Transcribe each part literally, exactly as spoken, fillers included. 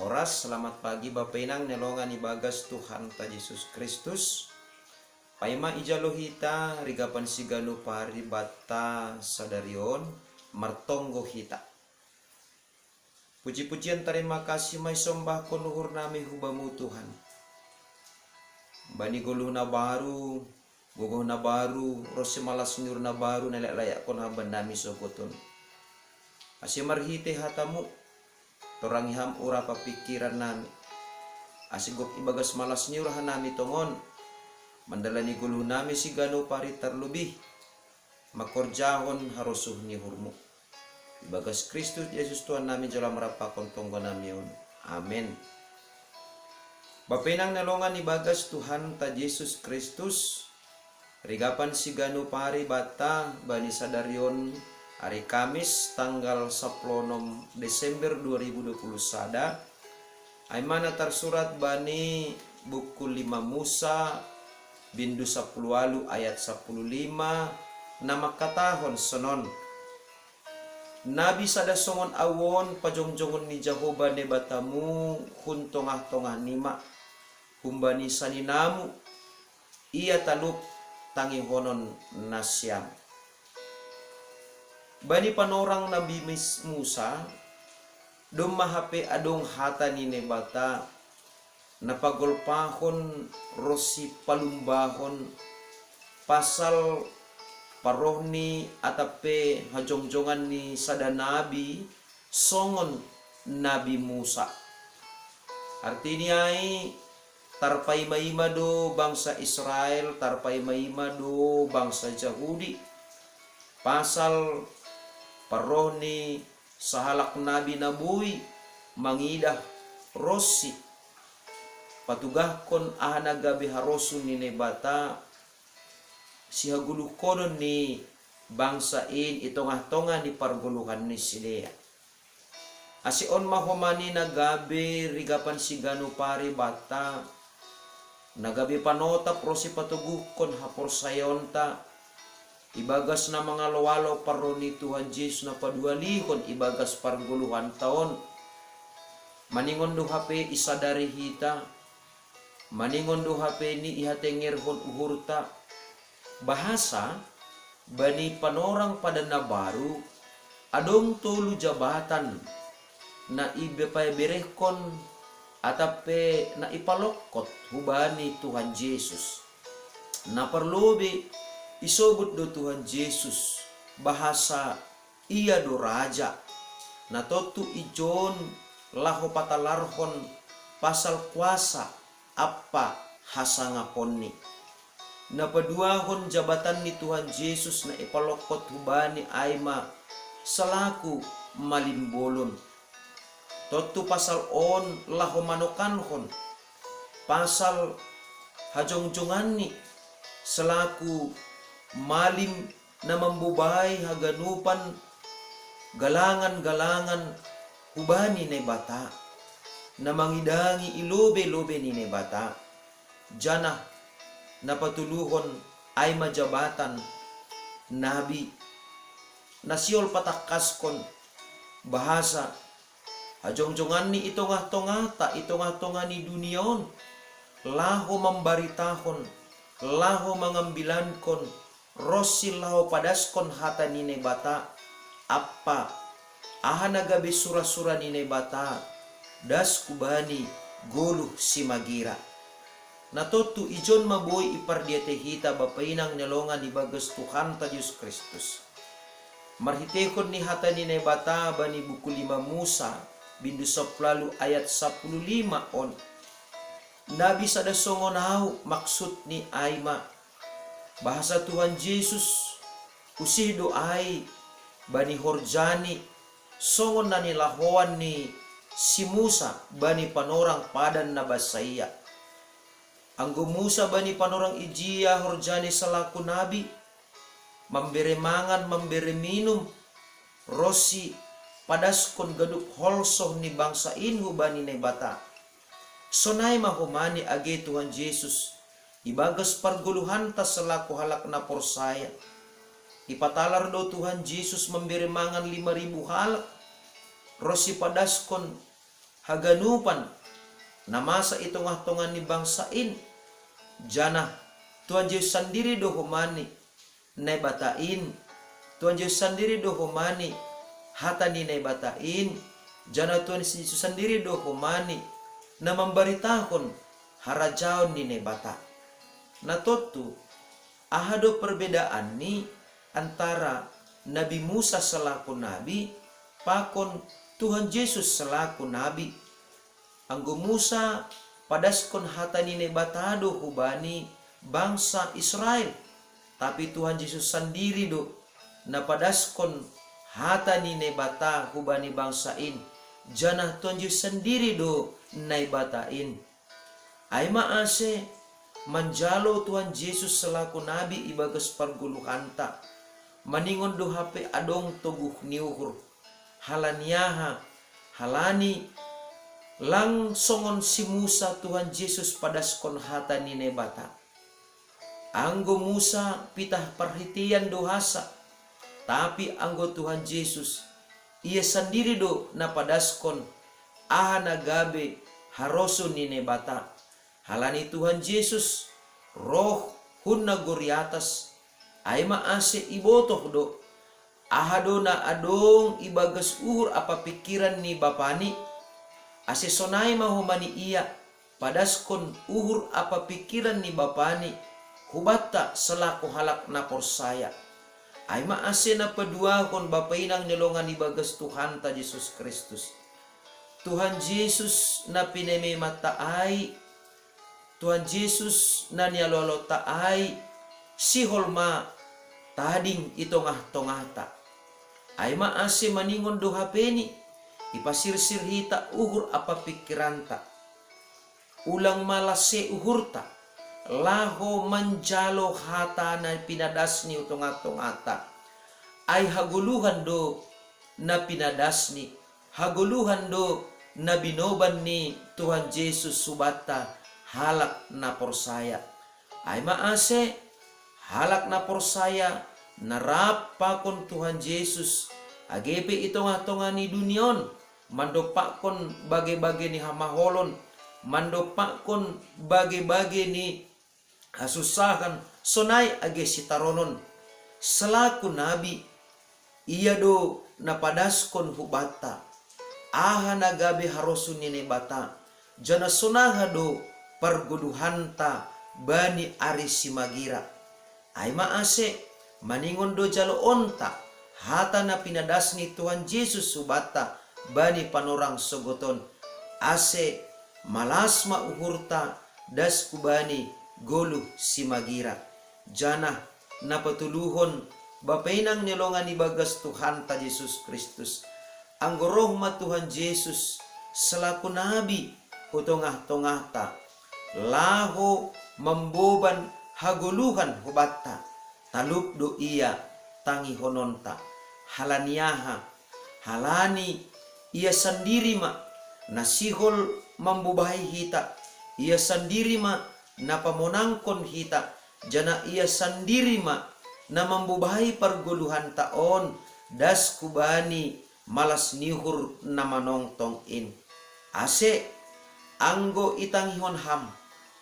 Oras, selamat pagi Bapa Inang nelongan ibagas Tuhan ta Jesus Kristus. Paima ijalo hita rigapan siganup ari batta sadarion, martonggo hita. Puji-pujian tarima kasih mai sombahkon uhur nami hubamu Tuhan. Bani goluh na baru, gogoh na baru, ro si malas ni uhur na baru na layak-layakkon haban nami sogoton. Ase marhite hatamu, torangi ham ura papikiran nami. Ase gok ibagas malas ni uhur hanami tongon, mandalani goluh nami siganup ari tarlobih, makorjahon harosuh ni uhurmu. Ibagas Kristus Jesus Tuhan nami jala marapakon tonggo nami on. Amen. Bapa Inang nelongan ibagas Tuhan ta Jesus Kristus, rigapan siganup ari batta bani sadarion ari Kamis tanggal sapuluh onom Desember dua ribu dua puluh sada, aimana tarsurat bani buku lima Musa, bindu sapuluh ualu ayat sapuluh lima, na mangkatahon sonon. Nabi sada songon au on pajongjongon ni Jahowa Nabatamu hun tongah-tongah nima, humbani saninamu, ia talup tangihonon nasiam. Bani panorang Nabi Mis-, Musa, domma hape adong hata ni Naibata, na pagolpahon ronsi palumbahon pasal parroh ni atap pe hajongjongan ni sada nabi songon Nabi Musa. Artini ai, tarpaima-ima do bangsa Israel, tarpaima-ima do bangsa Jahudi pasal parroh ni sahalak nabi na boi mangidah ronsi patugahkon aha na gabe harosuh ni Naibata sihagoluhkonon ni bangsa in i tongah-tongah ni pargoluhan ni sidea. Ase on ma homa ni na gabe rigapan siganup ari banta, na gabe panotap ronsi patoguhkon haporsayaonta ibagas na mangalo-alo parroh ni Tuhan Jesus na padualihon ibagas pargoluhanta on. Maningon do hape isadari hita, maningon do hape ni ihatengerhon uhurta, bahasa bani panorang Padan na Baru, adong tolu jabatan na ibe-, paberehkon atap pe na ipalongkot hubani Tuhan Jesus. Na parlobei, isobut do Tuhan Jesus bahasa Ia do Raja, na tontu ijon laho patalarhon pasal kuasa ampa hasangaponni. Na paduahon jabatan ni Tuhan Jesus na ipalongkot hubani ai ma selaku malim bolon. Tontu pasal on laho manokankon pasal hajongjonganni selaku malim na mambobai haganupan galangan-galangan hubani Naibata, na mangidangi i lobei-lobei ni Naibata, janah na patuluhon ai ma jabatan nabi, na sihol patangkaskon bahasa hajongjonganni i tongah-tongahta, i tongah-tongah ni dunia on, laho mambaritahon, laho mangambilankon, ronsi laho padaskon hata ni Naibata, ampa aha na gabe sura-sura ni Naibata, das hubani goluh simagira. Na tontu ijon ma boi ipardiatei hita bapa inang ni longan ibagas Tuhanta Jesus Kristus. Marhiteihon ni hata ni Naibata bani buku lima Musa, bindu sampulu ualu ayat sampulu lima on. Nabi sada songon au maksudni ai ma, bahasa Tuhan Jesus usih do ai bani horjani songon na nilahoan ni si Musa bani panorang Padan na bansaia. Anggo Musa bani panorang ijia horjani selaku nabi, mambere mangan, mambere minum, ronsi padaskon ganup holsoh ni bangsa in hubani Naibata. Sonai ma homani age Tuhan Jesus, ibagas pargoluhanta selaku halak na porsaya. Ipatalar do Tuhan Jesus mambere mangan lima ribu halak, ronsi padaskon haganupan na masa i tongah-tongah ni bangsa in, janah Tuhan Jesus sandiri do homa ni Naibata in. Tuhan Jesus sandiri do homa ni hata ni Naibata in, janah Tuhan Jesus sandiri do homa ni na mambaritahon harajaon ni Naibata. Na tontu, aha do perbedaan ni antara Nabi Musa selaku nabi pakon Tuhan Jesus selaku nabi? Anggo Musa padaskon hata ni Naibata do hubani bangsa Israel, tapi Tuhan Jesus sandiri do na padaskon hata ni Naibata hubani bangsa in, janah Tuhan Jesus sandiri do Naibata in. Ai ma ase, manjalo Tuhan Jesus selaku nabi ibagas pargoluhanta, maningon do hape adong toguh ni uhur. Halani aha? Halani lang songon si Musa Tuhan Jesus padaskon hata ni Naibata. Anggo Musa pitah parhitean do hasa, tapi anggo Tuhan Jesus, Ia sandiri do na padaskon aha na gabe harosuh ni Naibata. Halani Tuhan Jesus roh hun nagori atas, ai ma ase ibotoh do aha do na adong ibagas uhur ampa pingkiran ni Bapani, ase sonai ma homa ni Ia padaskon uhur ampa pingkiran ni Bapani hubanta selaku halak na porsaya. Ai ma ase na paduahon, Bapa inang ni longan ibagas Tuhanta Jesus Kristus. Tuhan Jesus na pinaimanta ai, Tuhan Jesus na nialoalonta ai, sihol ma tading i tongah-tongahta. Ai ma ase maningon do hape ni, ipasirsir hita uhur ampa pingkiranta. Ulang ma las uhurta, laho manjalo hata na pinadas ni hu tongah-tongahta. Ai hagoluhan do na pinadas ni, hagoluhan do na binoban ni Tuhan Jesus hubanta halak na porsaya. Ai ma ase, halak na porsaya na rap pakon Tuhan Jesus, age pe i tongah-tongah ni dunia on, mandompakkon bage-bage ni hamaolon, mandompakkon bage-bage ni hasunsahan, sonai age sitaronon. Selaku nabi, Ia do na padaskon hubanta aha na gabe harosuh ni Naibata, janah sonaha do pargoluhanta bani ari simagira. Ai ma ase, maningon do jaloonta hata na pinadas ni Tuhan Jesus hubanta bani panorang sogot on, ase malas ma uhurta das hubani goluh simagira. Janah na patoluhon, Bapa inang ni longan ibagas Tuhanta Jesus Kristus, anggo roh ma Tuhan Jesus selaku nabi hu tongah-tongahta, laho mamboban hagoluhan hubanta, talup do Ia tangihononta. Halani aha? Halani Ia sandiri ma na sihol mambobahi hita, Ia sandiri ma na pamonangkon hita, janah Ia sandiri ma na mambobahi pargoluhanta on das hubani malas ni uhur na manongtong in. Ase, anggo itangihon ham,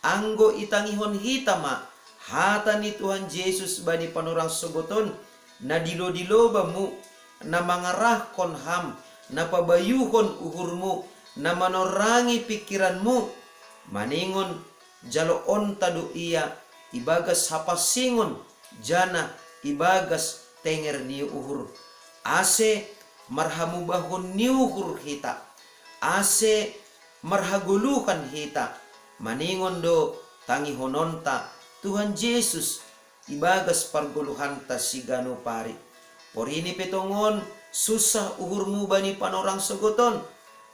anggo itangihon hita ma hata ni Tuhan Jesus bani panorang sogot on, na dilo-dilo bamu, na mangarahkon ham, na pabayuhon uhurmu, na manorangi pingkiranmu, maningon jaloonta do Ia ibagas hapansingon janah ibagas tenger ni uhur, ase marhamubahon ni uhur hita, ase marhagoluhan hita, maningon do tangihononta Tuhan Jesus ibagas pargoluhanta siganup ari. Porini pe tongon sunsah uhurmu bani panorang sogot on,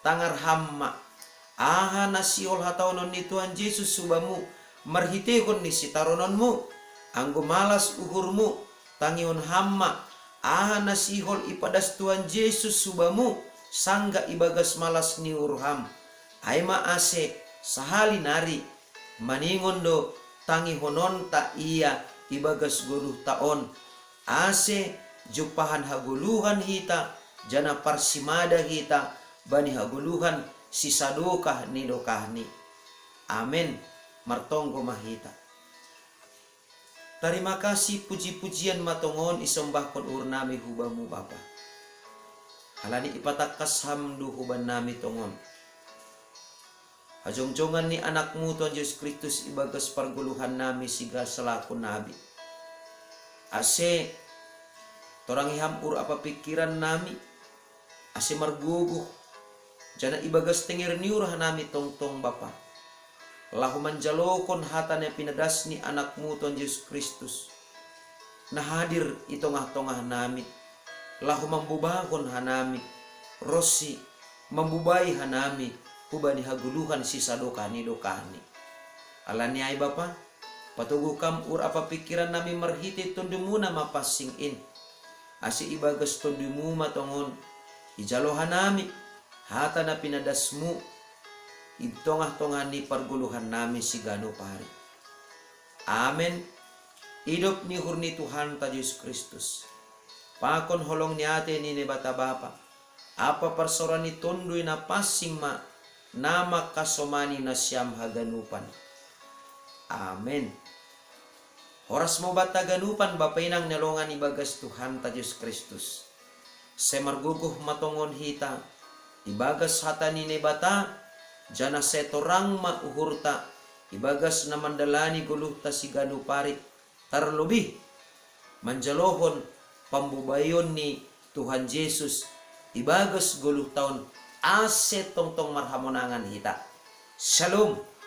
tangar ham ma aha na sihol hataonon ni Tuhan Jesus hubamu marhiteihon ni sitarononmu. Anggo malas uhurmu, tangihon ham ma aha na sihol ipadas Tuhan Jesus hubamu sanggah ibagas malas ni uhur ham. Ai ma ase, sahali nari, maningon do tangihononta Ia ibagas goluhta on, ase jumpahan hagoluhan hita, janah parsimada hita bani hagoluhan sisadokah ni dokahni. Amen. Martonggo ma hita. Tarima kasih, puji-pujian ma tongon isombahkon uhurnami hu Bamu Bapa. Halani ipatangkas Ham do hubannami tongon hajongjongan ni Anakmu Tuhan Jesus Kristus ibagas pargoluhannami siga salaku nabi. Ase torangi Ham uhur apapingkirannami, ase margogoh, janah ibagas tenger ni uhur hanami tongtong Bapa, laho manjalohon hata na pinadas ni Anakmu Tuhan Jesus Kristus, na hadir i tongah-tongahnami, laho mambobahon hanami, ronsi mambobai hanami hubani hagoluhan sisadokah ni dokahni. Halani ai Bapa, patoguh Kam uhur apapingkirannami marhitei Tondumu na mapansing in, ase ibagas Tondumu ma tongon ijalo hanami hata na pinadasmu i tongah-tongah ni pargoluhannami siganup ari. Amen. Idop ni uhur ni Tuhanta Jesus Kristus, pakon holong ni atei ni Naibata Bapa, ampa parsaoran ni Tonduy Napansing ma na mangkasomani nasiam haganupan. Amen. Horas ma banta haganupan, Bapa inang na longan ibagas Tuhanta Jesus Kristus. Sai margogoh ma tongon hita ibagas hata ni Naibata, janah sai torang ma uhurta ibagas na mandalani goluhta siganup ari, tarlobih manjalohon pambobaion ni Tuhan Jesus ibagas goluhta on, ase tongtong marhamonangan hita. Shalom.